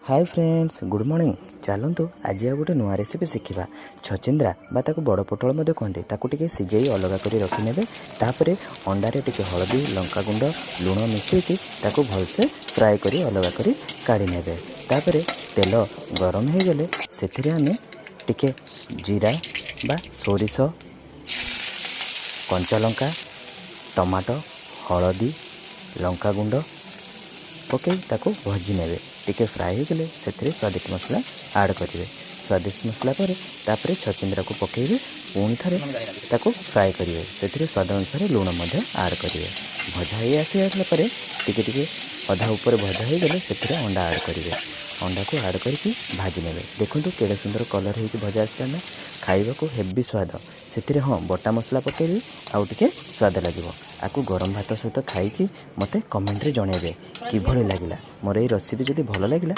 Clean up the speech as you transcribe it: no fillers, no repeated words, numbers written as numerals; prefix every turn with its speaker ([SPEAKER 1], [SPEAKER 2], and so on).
[SPEAKER 1] ହାଏ friends, good morning. ଚାଲନ୍ତୁ, ଆଜି ଆଉ ଗୋଟେ ନୂଆ ରେସିପି ଶିଖିବା। ଛଚିନ୍ଦ୍ରା ବା ତାକୁ ବଡ଼ ପୋଟଳ ମଧ୍ୟ କହନ୍ତି। ତାକୁ ଟିକେ ସିଝେଇ ଅଲଗା କରି ରଖିନେବେ। ତାପରେ ଅଣ୍ଡାରେ ଟିକେ ହଳଦୀ, ଲଙ୍କାଗୁଣ୍ଡ, ଲୁଣ ମିଶାଇକି ତାକୁ ଭଲସେ ଫ୍ରାଏ କରି ଅଲଗା କରି କାଢ଼ି ନେବେ। ତାପରେ ତେଲ ଗରମ ହେଇଗଲେ ସେଥିରେ ଆମେ ଟିକେ ଜିରା ବା ସୋରିଷ, କଞ୍ଚା ଲଙ୍କା, ଟମାଟୋ, ହଳଦୀ, ଲଙ୍କାଗୁଣ୍ଡ ପକାଇ ତାକୁ ଭାଜି ନେବେ। ଟିକେ ଫ୍ରାଏ ହେଇଗଲେ ସେଥିରେ ସ୍ୱାଦିଷ୍ଟ ମସଲା ଆଡ଼୍ କରିବେ। ସ୍ୱାଦିଷ୍ଟ ମସଲା ପରେ ତାପରେ ଛଚିନ୍ଦ୍ରାକୁ ପକାଇବେ। ପୁଣି ଥରେ ତାକୁ ଫ୍ରାଏ କରିବେ। ସେଥିରେ ସ୍ୱାଦ ଅନୁସାରେ ଲୁଣ ମଧ୍ୟ ଆଡ଼୍ କରିବେ। ଭଜା ହେଇ ଆସିଲା ପରେ, ଟିକେ ଟିକେ ଅଧା ଉପରେ ଭଜା ହେଇଗଲେ ସେଥିରେ ଅଣ୍ଡା ଆଡ଼୍ କରିବେ। ଅଣ୍ଡାକୁ ଆଡ଼୍ କରିକି ଭାଜି ନେବେ। ଦେଖନ୍ତୁ, କେଡ଼େ ସୁନ୍ଦର କଲର୍ ହେଇକି ଭଜା ଆସିଲା ନା? ଖାଇବାକୁ ହେଭି ସ୍ୱାଦ। ସେଥିରେ ହଁ, ବଟା ମସଲା ପକାଇବେ, ଆଉ ଟିକେ ସ୍ୱାଦ ଲାଗିବ। ଆକୁ ଗରମ ଭାତ ସହିତ ଖାଇକି ମୋତେ କମେଣ୍ଟରେ ଜଣାଇବେ କିଭଳି ଲାଗିଲା। ମୋର ଏଇ ରେସିପି ଯଦି ଭଲ ଲାଗିଲା